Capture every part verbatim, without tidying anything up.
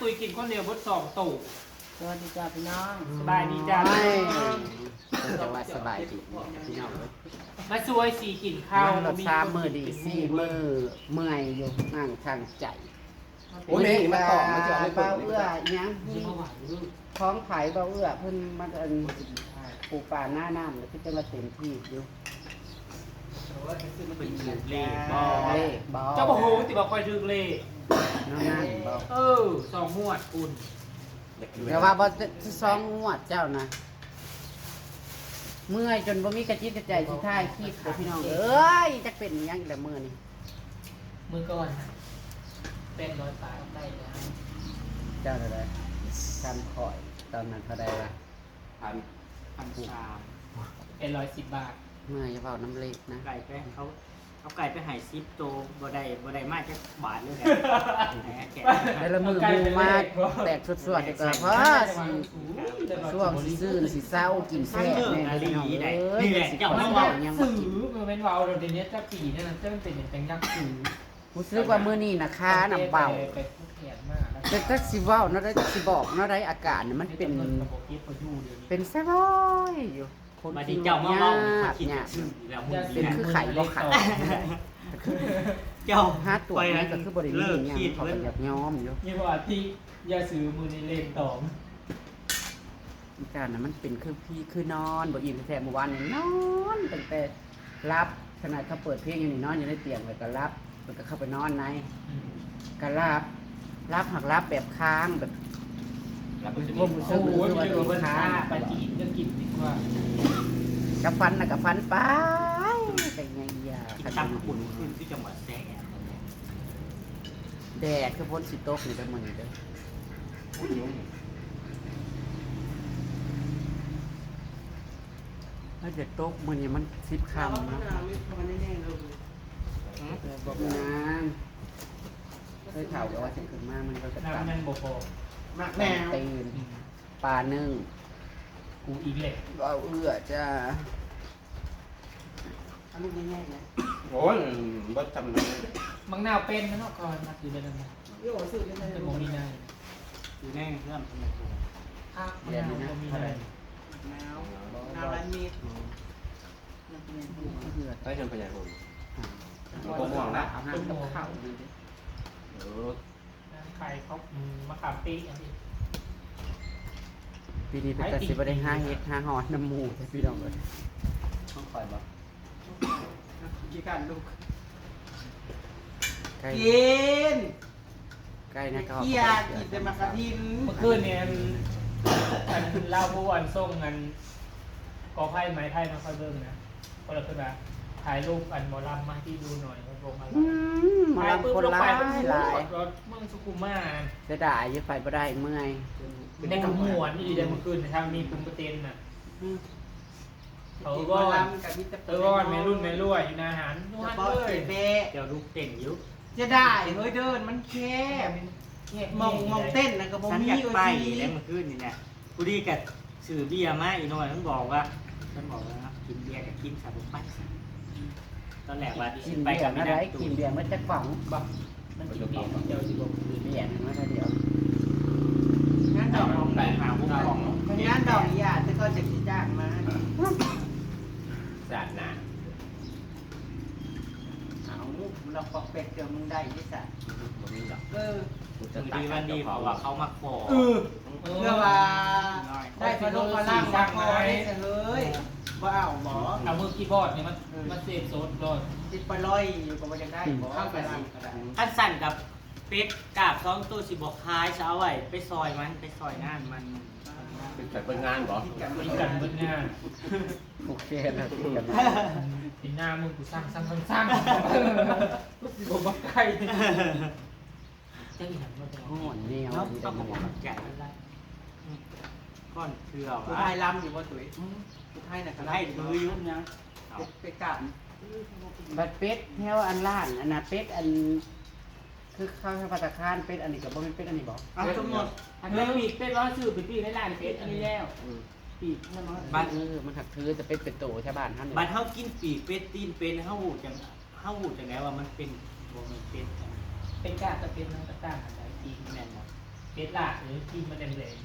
ตุยกินข้าวเหนียวบดสองตู้ สวัสดีจ้าพี่น้อง สบายดีจ้า โอ้ย จะว่าสบายดีพี่น้องเอ้ย มาช่วยสีกินข้าว นั่งรถสามมื้อดีสี่มื้อเมื่อยอยู่นั่งทางใจ โอ้ยแม่งมาต่อมาเจอใน เบา เปิด เอื้ออิหยัง ไม่ไหวลูก ของไผเบาเอื้อเพิ่นมาอันปลูกป่าหน้าน้ำแล้วเพิ่นจะมาเต็มที่อยู่ เป็นถือเลขบอ เลขบ่ เจ้าบอกโหติบอกคอยถือเลข น้องนั่นบ่ เออสองงวดคุณ เดี๋ยวว่าบ่สองงวดเจ้านะเมื่อยจนบ่มีกระจิตกระใจสิถ่ายคลิปเลยพี่น้องเอ้ยจักเป็นหยังอีกแล้วมื้อนี้ มือก่อนเป็นร้อยปลายได้แล้ว เจ้าเท่าใดทำข่อยตอนนั้นเท่าใดวะ พัน พันสามเป็นร้อยสิบบาท เมื่อยจะเว้าน้ำเลขนะ ไก่ไปเขาเอาไก่ไปใหายซิปโตบ่ได้บ่ได้มาจักบาทเลยแหละแหมแกะ แต่ละมื้อหมู่มาแตกสวดๆเดี๋ยวก็พอสิช่วงสิซื่นสิเศร้ากินแซ่บแน่เลยพี่น้องเอ้ย นี่แหละเจ้า มั มาน บ เว้า อก หยัง ซื้ บ่ อ กิน มันเป็นเบาเราเดี๋ยวนี้จะปีนั่นนะจะมันเป็นอย่างจังยักษ์ซื้อ รู้สึกว่ามื้อนี้นะค่าน้ำเบา ไปพูดแทนมากแล้ว แต่จักสิเว้าเนาะได้จักสิบอกเนาะได้อาการเนี่ยมันเป็น เงินกับบอกเก็บพออยู่เดี๋ยวนี้ เป็นสะร้อยอยู่คน มา กิ ดี น เจ้ามา เย เมา อะ มาคิด เนี่ย ซื้อแล้วมึง เป็นคือไข่บ่ไข่ เ คือหาตัวนี่ก็คือบ่ได้มีหยังเขาก็อยากยอมอยู่ นี่ว่าที่ยาซื้อมือในเลนตอง อาการน่ะมันเป็นคือพี่คือนอนบ่อิ่มแท้ๆเมื่อวานนี่นอนตั้งแต่หลับขนาดเขาเปิดเพลงอยู่นี่นอนอยู่ในเตียงแล้วก็หลับแล้วก็เข้าไปนอนในก็หลับหลับหักหลับแบบค้างแบบ แล้วมันจะมี ความรู้สึก โอ้ย คือว่า เดี๋ยวมัน ค้า พาง ไปจีนก็กินดีกว่า กับฟันน่ะกับฟันไปเป็นไงยา กินตำขุ่นขึ้นที่จังหวัดแซ่ แดดคือพ้นสิตกนี่เด้อมื้อนี้เด้อถ้าจะตกมื้อนี้มันสิบค่ำเนาะ หืม บอกนางเคยเฒ่าก็ว่าสิขึ้นมามันก็กระ น้ำ ตัน มันบ่พอ หมากแมว ตีนปลานึ่ง กูอีกแหละ เอาเอื้อจ้า เอาลูกง่ายๆนะ โอ้ยบ่จำเลย มังนาวเป็นนะเนาะคอยมาซื้อไปแล้วนะ โย่ซื้อได้เล แต่ ย บ่มีนาย อยู่ในเรื่องทำไมตัว ภาคมังนาวบ่มีนาย หนาวหนาวร้านมีด เอื้อ ได้เชิญพยาคน ก็ม่วงนะเอาห้างกับข้าวนี่เด้อ เออ น้ำไข่เขาอืมมะขามเปียกอันนี้ ปีนี้เป็นแต่สิบ่ได้หาเห็ดหาหอดน้ำหมูแต่พี่น้องเอ้ย ต้องคอยบอก กี่การลูก ใกล้ กิน ใกล้นะก็ เกียร์กินแต่หมากกระทิน เมื่อคืนเนี่ยอันอันเล่าผู้อันส่งอันกอไผ่ไม้ไผ่มาคอยเบิ่งนะก็เลยคือว่าถ่ายรูปอันหมอลำมาให้พี่ดูหน่อยเขาส่งมา อืมหมอลำคนหลายหลาย รถเมืองสุขุมมา เสียดายอยู่ไปบ่ได้เมื่อย ในกำหมวนอีเดียวเมื่อคืนนะครับมีภูมิเต้นน่ะ อืม เขา กิน ก็ หมอลำกับมิตร เออว่าแม่รุ่นแม่รวยอยู่หน้าหารนวดเลย แม่ เจ้าลูกเต้นอยู่ จะได้เฮ้ยเดินมันแคบ มองมองเต้นนะก็บ่ ฉัน มี อยากไป ว่าสิ แล้วเมื่อคืนนี่นะกูดีกับซื้อเบียร์มาอีน้อยมันบอกว่ามันบอกว่ากินเบียร์กับกินซาบุไปตอนแรกว่า กิน ไป เบีย กับ ร์ ไม่ มา ได้ ได้กินเบียร์มาจากกล่องบ่ มันกินเบียร์เจ้าที่บอกคือ เบียร์นั่นมาเดียว งานดอกของ ไปหาพวกของ งานดอกอย่าแต่ก็จะสิจ้างมา สาดน้ำ เอาลูกเราปอกแปกเจอมึงได้ที่สัตว์ บ่มีหรอก เออ กูจะ มือ ตัด ดีวันดีเพราะว่าเขามาขอ เออเพื่อว่าได้พะโลงพะลังมาขอได้เสยบ่เอาหมอ เอามือคีย์บอร์ดเนี่ยมันมันเซฟโซดก่อน ติดปลอยอยู่ก็บ่จะได้หมอพะลังก็ได้ อันสั่นกับเป็ดกาบสองตัวสิบอกขายจะเอาไว้ไปซอยมันไปซอยงานมัน เป็นจัดเป็นงานเหรอ มีกันเบิดงาน โอเคแล้วกินกัน ปีหน้ามึงกูสร้างสร้างสร้างสร้างกูสิบอกว่าไกลจังอีหยังมันจะ โอ้แนว เนาะ ดี ต้องขอบ จัง คุณใจมันละก้อนเถื่อ ผู้ไทยล้ำอยู่บ่ตุ้ยผู้ไทยน่ะก็ ให้ ได้ ถืออยู่นะ ไปกราบ บัดเป็ดแถวอันล้านอันน่ะเป็ดอัน คือข้าวพัตตาคารเป็ดอันนี้ก็บ่แม่นเป็ดอันนี้บ่ เอาทั้งหมด อันนั้นปีกเป็ดร้อยซื้อไปปีกในร้านเป็ดอันนี้แล้วปีกนั่นมัน บัด เออมันหักถือจะเป็นเป็นโตชาวบ้านท่าน บัดเฮากินปีกเป็ดตีนเป็ดเฮาหูจังเฮาหูจังได๋ว่ามันเป็นบ่แม่นเป็ด เป็นกาดตะเป็นน้ำตะกร้าหันไหนปีก แม่นบ่ เป็ดลาบหรือกินมาแดง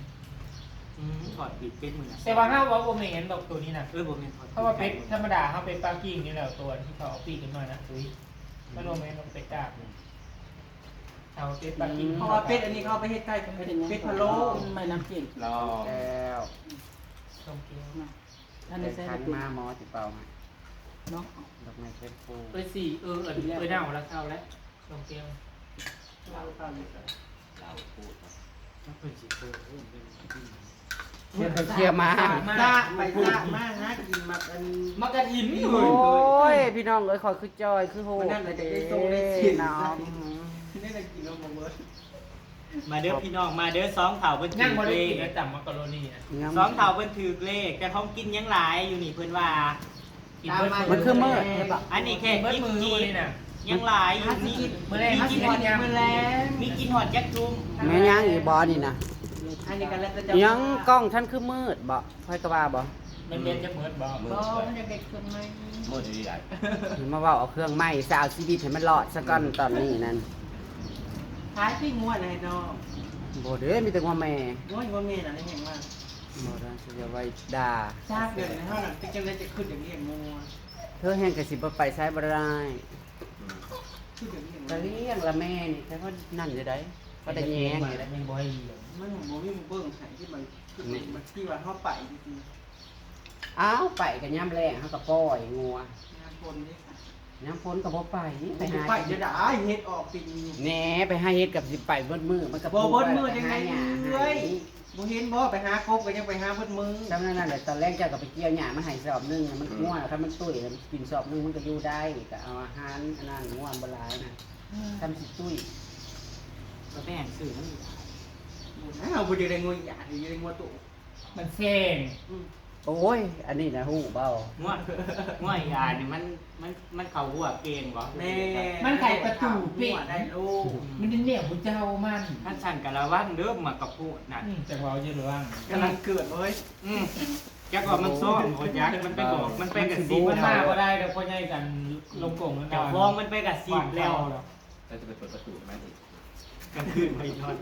ๆ อืมทอดปีกเป็ดมื้อน่ะ แต่ว่าเฮาว่าบ่แม่นดอกตัวนี้นะ เออบ่แม่นทอด เพราะว่าเป็ดธรรมดาเฮาไปปากีอย่างนี้แหละตัวที่เขาเอาปีกกันมานะอุ้ยมันบ่แม่นดอกเป็ดลาบเอาเป็ดปากี เพราะว่าเป็ดอันนี้เขาเอาไปเฮ็ดไก่เป็ดพะโล้ ไม่น้ำจิ้ม รอ แก้ว ต้มเกี๊ยว อันนี้ใส่ คันมาหมอสิเป่าให้ เนาะ ดอกไม้เฟซบุ๊ก เอ้ยสี่เออเออเออเน่าแล้วเศร้าแล้วต้มเกี๊ยว เราเข้าเลยครับ เราพูด ถ้าเป็นสิเตอร์เพิ่มเป็นที่ เชียร์ไปเชียร์มา ซากไปซากมาหากินมากัน มากระถินนี่ โอ้ เฮ้ย ยพี่น้องเอ้ยขอคือจอยคือโหด วันนั้นเราจะ เด้ ได้ส่งได้สิน น้อง นี่ได้กินแล้วมาเบิดมาเด้อพี่น้องมาเด้อสองเฒ่าเพิ่น ยัง ถือ บ่ได้ เล กิ ข นแล้วจำมากระโรนีนะ ยัง สองเฒ่าเพิ่นถือเลขแต่ของกินยังหลายอยู่นี่เพิ่นว่า กินเบิด มันคือมื้อ อันนี้แค่ เบิด กิน มือ กิน นี่นะ ยังหลายอยู่นี่ มื้อแรก มีกินหอด มื้อแรก มื้อแลงมีกินหอดจักจุ่ม แม่ย่างอีกบ่นี่นะ อันนี้ก็แล้วแต่ ยังกล้องฉันคือมืดบ่ค่อยกะว่าบ่ มันเป็นจะเมิดบ่ บ่มันจะเป็นเครื่องไม้ หมดที่ไหน มาเว้าเอาเครื่องใหม่สาวชีวิตให้มันรอดซะก่อนตอนนี้นั่น ขายปิ้งงัวหน่อยน้อง บ่เด้มีแต่ว่าแม่ งัวงัวแม่น่ะได้แฮงว่า บ่ได้สิจะไว้ด่า ซากเดือนในเท่านั้นเป็นจังได๋จะขึ้นอย่างเลี้ยงงัว เธอแฮงก็สิบ่ไปใช้บ่ได้ ขึ้นอย่างเลี้ยง ก็เลี้ยงละแม่นี่แต่ว่านั่นอยู่ได้ก็ได้แยงอยู่ได้ ยังบ่ให้เลี้ยง มันบ่มีหมู่เบิ่งให้ที่มันคือมันที่ว่าเฮาไปจริง อ้าวไปก็ยามแลงเฮาก็ปล่อยงัว ๆงานคนนี่ค่ะ ยามฝนก็บ่ไปไปหา ไปจะได้เฮ็ดออกปีนี้ แหน่ไปหาเฮ็ดกับสิไปเบิดมื้อมันก็ บ่เบิดมื้อจังได๋ ไปหาหญ้า เอื้อย บ่เห็นบ่ไปหากบก็ยังไปหาเบิดมื้อ จำนั้นนั่นแหละตอนแรกเจ้าก็ไปเกี่ยวหญ้ามาให้สอบหนึงน่ะมันงัวคันมันตุ้ยแล้วกินสอบหนึงมันก็อยู่ได้ก็เอาอาหารอันนั้นงัวบ่หลายนะคันสิตุ้ย ก็แบ่งซื้อนั่น อ้าวบ่จะได้งัวอีหยังอยู่ได้งัวโต มันแซง โอ้ย อันนี้นะฮู้เบา งัวงัวอีหยังนี่มันมันมันเข้าหัวเก่งบ่ แม่มันไขประตูเป๊ะ ได้ลูก มันเป็นแนวผู้เจ้ามัน ท่านสั่นกะระวังเด้อหมากกระโพดน่ะ อืมแต่ว่าเอาเยอะระวัง กำลังเกิดเว้ยอืมจักว่ามันซ้อมบ่จักมันไปบอกมันไปกระซิบ มันมาบ่ได้ดอกพ่อใหญ่กันลงกงนั่น เจ้าของมันไปกระซิบแล้ว เราจะไปเปิดประตูให้มันอีก กลางคืนไปนอน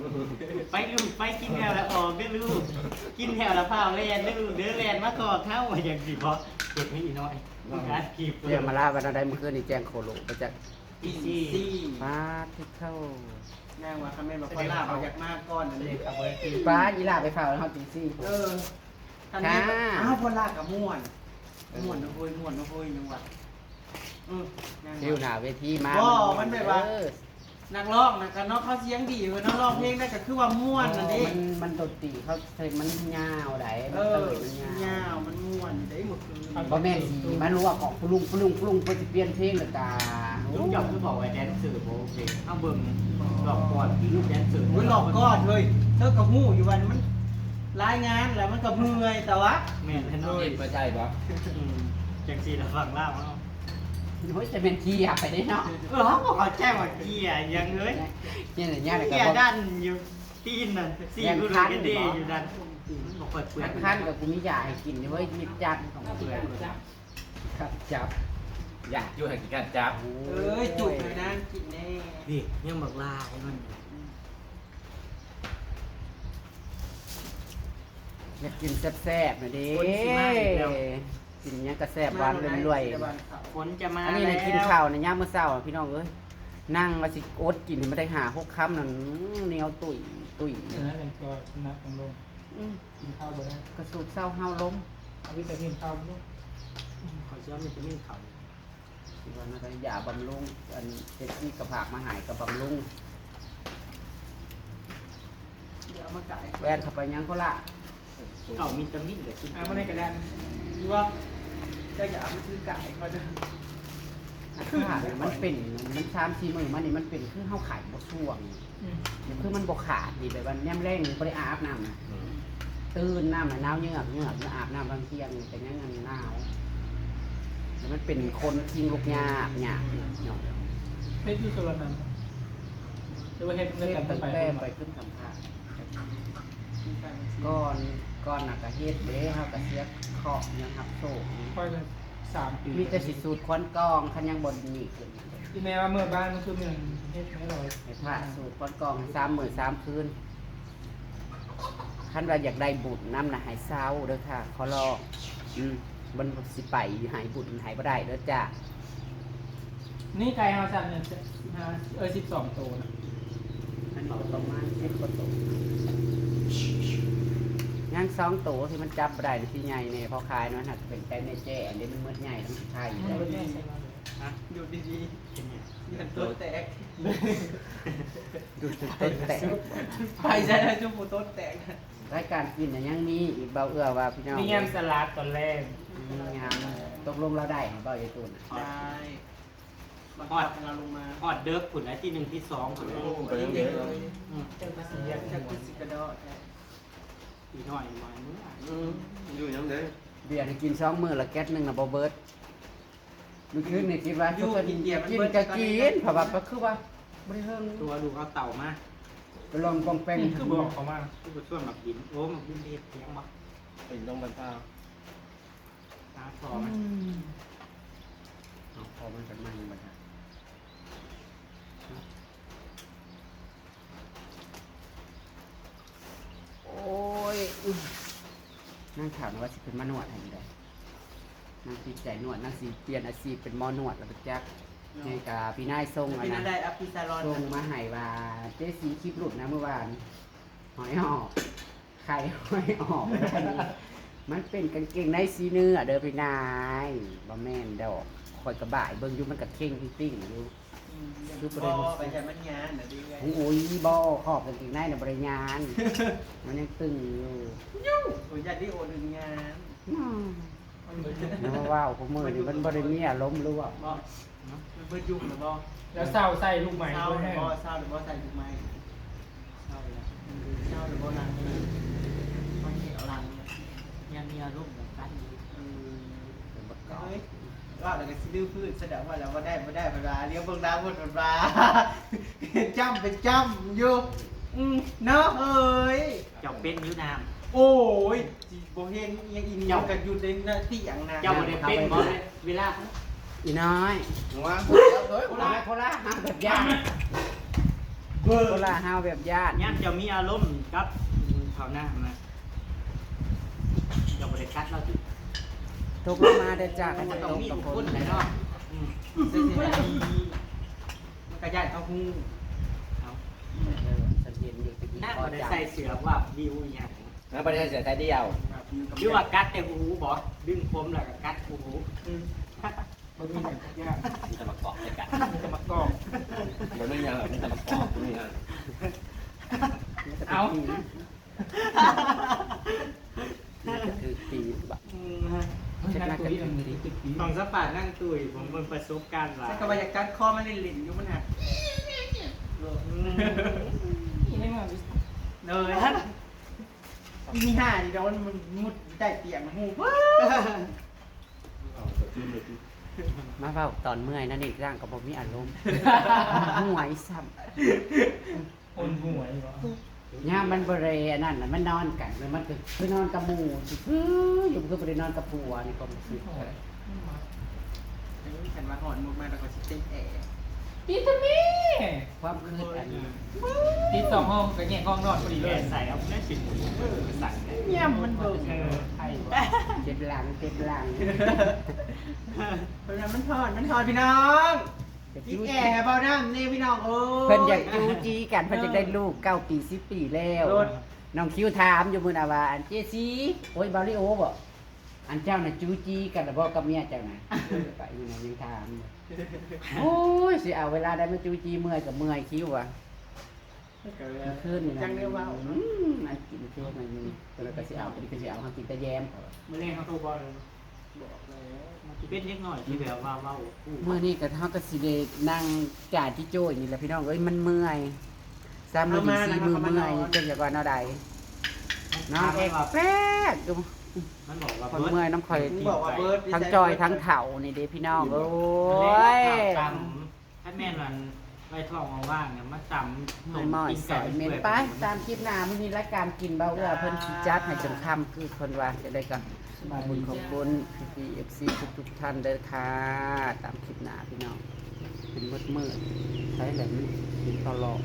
ไปลูกไปกินแล้วละออกเด้อลูกกินแล้วละพาวแล่นเด้อลูกเด้อแล่นมาขอเข้าอย่างสิบ่เก็บไม่อีน้อยการขีบ เดี๋ยวมาลาวันอะไรเมื่อคืนนี่แจ้งโคโลไปจาก ตีสี่ ปาดที่เข้า นางว่าคำแม่นว่าพ่อลาบ่อยากมาก่อนนั่นเอง ปาดอีหลาไปเฝ้าแล้วเฮาตีสี่ เอออันนี้ ค่ะ อ้าวพ่อลากับม่วนม่วนนะเฮ้ยม่วนนะเฮ้ยยังว่าอืมนาง อยู่หน้าเวทีมา บ่มันแบบว่า เออ นักร้องนะกันเนาะเขาเสียงดีเว้ยเนาะร้องเพลงได้ก็คือว่าม่วนนั่นเด้ มันมันดนตรีเขาใส่มันยาวได๋มัน เออ เติมมันยา ยาว วมันม่วนได้เมื่อคืน บ่แม่นสิมาลวกของปรุงปรุงปรุงเพื่อสิเปลี่ยนเพลงแล้วกะ ลุงจอบคือบอกว่าแดนเซอร์บ่โอเคเอาเบิ่งหลอกก่อนที่ลูกแดนเซอร์ โอ้ยหลอกก่อนเฮ้ยเธอก็ฮู้อยู่ว่ามันรายงานแล้วมันก็เมื่อยแต่ว่า แม่นแท้เนาะ เปิดใจปะ อืมจังซี่ละฟังลาวเนาะ โอ้ยจะเป็นขี้อยากไปได้เนาะ เออเขาบอกเขาแจ้งว่าเกียร์ยังเลย เนี่ยเนี่ย เกียร์ดันอยู่ตีนน่ะสี่ แม่น รุ่น คัน กัน บ่ ดีอยู่ดันมันบอกเปิดเปื่อย คันกับกูมียาให้กินอยู่เว้ยมีจัดของ เปื่อย ครับจับ อยากอยู่ทางกินการจับ เอ้ยจุกเลยนะกินแน่ นี่ยังบักลาให้มัน อยากกินแซ่บๆนะเด้ คนสิมาอีกแล้ว กินหยังกะแซ่บหวานรวยๆ ฝนจะมา อันนี้นะ แล้ว กินข้าวในยามมื้อเช้าอะพี่น้องเอ้ยนั่งว่าสิอดกินให้มันได้ห้าหกคำนั่นอื้อเหนียวตุ้ยตุ้ย อันนั้นเป็นตัวนักลง อืม กินข้าวบ่ได้ กระสูบเศร้าเฮาลง เอาวิตามินเข้าลูก ขอเชื่อมันจะไม่เขา คิดว่าน่าจะยาบำรุงอันเจ็ดซี่กระผากมาหายกับบำรุง เดี๋ยวเอามาจ่าย แว่นเข้าไปยังก็ละ เก่ามีตามินแต่กิน เอามาในกระดาน ว่าจะอย่าเอามาซื้อไก่มาเด้อ อาการมันเป็นมันสามสี่มื้อมานี่มันเป็นคือเฮาไข้บ่ช่วง อืม คือมันบ่ขาดนี่แบบว่าแนมแรงนี่บ่ได้อาบน้ำนะ อืม ตื่นน้ำน่ะหนาวเยือกเยือกอาบน้ำบางเที่ยงนี่ก็ยังหนาวแล้วมันเป็นคนทิ้งลูกยากยากเนาะ เฮ็ดอยู่สวนนั้นหรือว่าเฮ็ดใน เฮ็ด การ ตั้ง ไป แต่ไปขึ้นสัมภาษณ์ก่อนก่อนน่ะก็เฮ็ดเด้เฮาก็เสียเคราะห์ยังรับโชค ค่อยเป็นสามปี มีแต่สิสูดควันกองคันยังบ่ดีขึ้น ที่แม่ว่าเมื่อบ้านมันคือเมืองเฮ็ดไม่ลอย ให้พระสูดควันกองสามมื้อสามคืน คันว่าอยากได้บุญนำนะ ให้เซาเด้อค่ะ ขอร้อง อืม มันสิไปให้บุญให้บ่ได้เด้อจ้า นี่ไก่เฮาสั่งเนี่ย สิบห้า เออ สิบสอง ตัวนะ มันบอกประมาณสิบกว่าตัว ยังสองตัวที่มันจับบ่ได้นี่ที่ใหญ่เนี่ย พอขายเนาะ หากเป็นไก่แม่แจ้ อันนี้มันเมิดใหญ่ต้องขายอยู่แล้ว ฮะ อยู่ดีๆ เป็นไง ยันตัวแตก ดูจุดต้นแตก ไปใช่ไหมจุ่มโตแตก รายการกินน่ะยังมีอีก เบาเอื้อว่าพี่น้อง มียำสลัดตอนแรก มียำ ตกลงเราได้บ่ ยายตูนน่ะ ได้ บังคับให้เราลงมา ฮอดเดิกผุ่นได้ที่หนึ่งที่สองผุ่น โอ้โห ไปเรื่อยๆ อืม เจอภาษี เจอภาษีกระดอกแท้ อีกหน่อยหน่อยมื้อ อืม อยู่ยังไง เบียร์ให้กินสองมื้อละแก๊สหนึ่งน่ะบ่เบิด เมื่อคืนนี่คิดว่า อยู่กินเบียร์มัน กิน เบิด ก็กิน เพราะว่าก็คือว่าบ่ได้เฮิง ตัวลูกเอาเต่ามา ไปลองปองแปง คือบอกเขามา คือบ่ชวนหมากบิน โอ้ หมากบินเฮ็ดเสียงบ่ เป็นลงบรรดา ตาคอมัน อืม เอาคอมันกันมาอยู่บรรดา โอ้ย อึ๊บ นางถามว่าสิเป็นหมอนวดให้ได้ นางติดใจนวด นางสิเปลี่ยนอาชีพเป็นหมอนวดแล้วไปจัก เนาะ นี่กะพี่นายส่ง เป็น อันนั้น อะไร อภิสารอน ส่งมาให้ว่า เจ๊สีคลิปหลุดนะเมื่อวาน หอยหอบ ไข่หอยหอบ มันเป็นกางเกงในสีเนื้อเด้อพี่นาย บ่แม่นดอก ข่อยกะบ่ายเบิ่งอยู่ มันกะเข่งติ้งๆอยู่ อืม คือบ่ได้ บ่ ไปแต่มันยานน่ะดิ โอ้ย บ่ ขอบกางเกงในน่ะบ่ได้ยาน มันยังตึงอยู่ ยู้ โอ้ย ญาติโอดึงยาน อืม มันเบิด อย่ามาเว้า พวกมื้อนี่มันบ่ได้มีอารมณ์หรือว่า บ่ มันเบิดยุคแล้วบ่ แล้วเศร้าใส่ลูกใหม่ เศร้า ด้วย แล้วบ่ เศร้าแล้วบ่ ใส่ลูกใหม่ เศร้าแล้ว เศร้าแล้วบ่ หลัง มันเขียวหลัง ยังมีอารมณ์แบบกันอยู่ เออ เป็นบักกอก เฮ้ย ว่าแล้วก็สิดื้อพื้น แสดงว่าแล้วบ่ได้ บ่ได้ เพิ่นว่า เลี้ยวเบิ่งดาวเพิ่น เพิ่นว่า เป็นจ้ำ เป็นจ้ำอยู่ อืม เนาะ เฮ้ย เจ้าเป็นอยู่น้ำ โอ้ย สิบ่เห็นอีหยัง อีหยังก็อยู่ในเตียงนะ เจ้าบ่ได้เป็นบ่ เวลา อีน้อย หัว โคลา โคลา ห้าวแบบย่าน โคลา ห้าวแบบย่าน ยามเจ้ามีอารมณ์กับเขาหน้านะ เจ้าบ่ได้กัดเราติ ตกลงมาได้อจ้า มันก็ต้องมีทุกคนแหละเนาะ อืม มันก็ย้านเขาฮู้ เอา เออ ฉันเห็นอยู่ตะกี้ นางบ่ได้ใส่เสื้อว่าวิวอีหยัง แล้วบ่ได้ใส่เสื้อสายเดี่ยว หรือว่ากัดแต่หูบ่ ดึงผมแล้วก็กัดหู อืม บ่มีหยังจักอย่าง มีแต่มากอกใส่กัน มีแต่มากอก บ่มีหยัง มีแต่มากอก บ่มีหยัง เอา นี่ก็คือปีบะ อืม เช็ดหน้ากัน นั่งตุ้ย ต้องสัมภาษณ์นางตุ้ย ผมเบิ่งประสบการณ์หลาย แต่ก็ว่าอยากกัดคอมันเล่นๆอยู่ มันหัก อืม เลย อีนี่ห่านี่ดอก มันมุดใต้เตียง หู เอาไปกินเลยสิ มาเว้าตอนเมื่อยนั่นเอง ร่างก็บ่มีอารมณ์ หวยซ้ำ คนหวยบ่ ยามมันบ่ได้อันนั้นน่ะ มันนอนกัน แล้วมันก็คือนอนกับหมู่ซื่อๆอยู่ คือบ่ได้นอนกับผัว นี่ความรู้สึก โอ้ย ฉันว่าหอนมุดมาแล้วก็สิเต้นแอร์ อีตามี ความคิดอันนี้ ติดสองห้องก็แยกห้องนอนพอดีเลย ใส่เอาได้สิบหมื่น เออ สั่งได้ เนี่ยมันเบิ่ง เออ ไทยว่ะ เจ็บหลัง เจ็บหลัง เวลามันทอด มันทอดพี่น้อง ติดแอร์เบาน้ำนี่พี่น้อง โอ้ย เพิ่นอยากจู้จี้กัน เพิ่นอยากได้ลูก เก้าปี สิบปีแล้ว โลด น้องคิวถามอยู่มื้อน่ะว่า อันเจซี โอ้ย บาริโอบ่ อันเจ้าน่ะจู้จี้กันแล้วบ่กับเมียเจ้าน่ะ ไปอยู่นั่นยังถามอยู่ โอ้ย สิเอาเวลาใดมาจู้จี้ เมื่อยก็เมื่อย คิวว่ะ เมื่อคืนนี่นะ จังได้เว้า อืม อันกินเค้กมันมี ตัวละก็สิเอา ตัวนี้ก็สิเอา เฮากินแต่แยมเขา มื้อแรกเขาโทรบอกเลย บอกแล้ว มันเป็นเด็กน้อยที่แบบว่าเว้า มื้อนี้ก็เฮาก็สิได้นั่งจ่าที่โจ้ยนี่แหละพี่น้องเอ้ย มันเมื่อย สามมื้อ เอามา สี่มื้อ แล้วก็มา เมื่อย นอน จักอยากว่าแนวใด นอนแอกแป๊กอยู่ มันบอกว่า คนเมื่อยน้ำข่อย มึงบอกว่าเบิด ทั้งจอยทั้งเฒ่านี่เด้พี่น้องเอ้ย มันแล้วข่าวจำ ถ้าแม่นอันไว้ท้องว่างๆเนี่ย มาจำ ไม่มอยสอยเมนไป ตามคลิปหน้า มื้อนี้รายการกินเบาเอื้อ เพิ่นสิจัดให้จนค่ำ คือเพิ่นว่าจะได้ก็ขอบคุณ ขอบคุณพี่ๆ เอฟซี ทุกๆท่านเด้อค่ะ ตามคลิปหน้าพี่น้อง เป็นมืดๆ ใช่แหละ มันเป็นตลอด